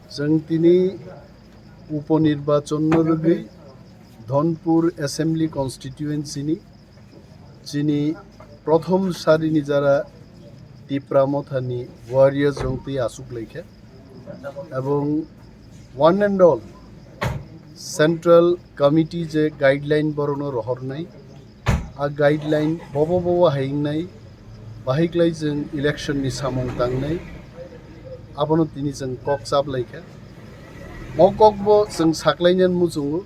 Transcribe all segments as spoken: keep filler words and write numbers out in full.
Chwng tini uponirbachono rwgwi Dhonpur Assembly Constituency ni chini prothom sarini jara Tipra Motha ni warriors rok twi achuk laikha, ebong one and all Central Committee je guideline borokno rohornai, a guideline bobo bobo hai wngnai, bahai klai chwng election ni samung tangnai, abono tini chwng kok chap laikha. O kokbo chwng saklainani muchungo,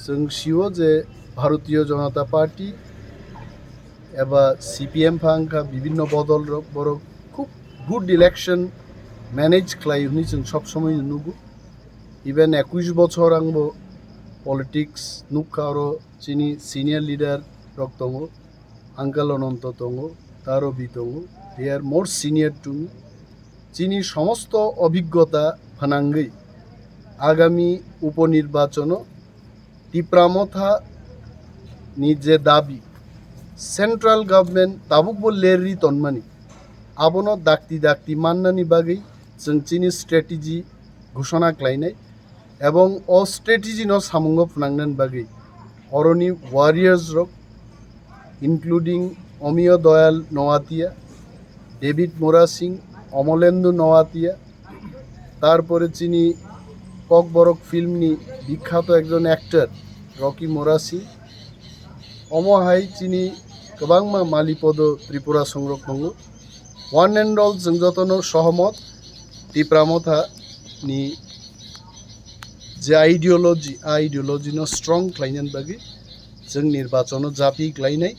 chwng sio je Bharatiya Janata Party eba C P M pha wngkha, bibinno bodol rok, borok khub good election manage khlai hwnwi chwng sob somoi nugo. Even ekush bochor angbo politics nukha, oro chini senior leader rok tongo, Uncle Ananto tongo, Tarobi tongo, they are more senior to me. Chini somosto obhiggota phanangwi agami uponirbachono Tipra Motha ni je dabi, central government tabukbo lerwi tonmani, abono dakti dakti mannani bagwi chwng chini strategy ghoshona khlainai, ebong o strategy no samungo phnangnani bagwi oroni warriors rok, including Omiyo Doyal Noatia, David Murasing, Omolendu Noatia, tarpore chini Kokborok film ni bikhato ekjon actor Rocky Murasing, omo hai chini kwbangma Malipodo Tripura songrok tongo. One and all, chwng jotono sohomot Tipra Motha ni je ideology, a ideology no strong khlainani bagwi chwng nirbachono japi khlainai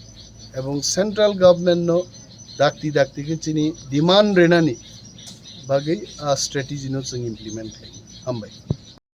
ebong central government no dakti dakti khe chini demand renani bagwi a strategy no chwng implement khlainai. Hambai.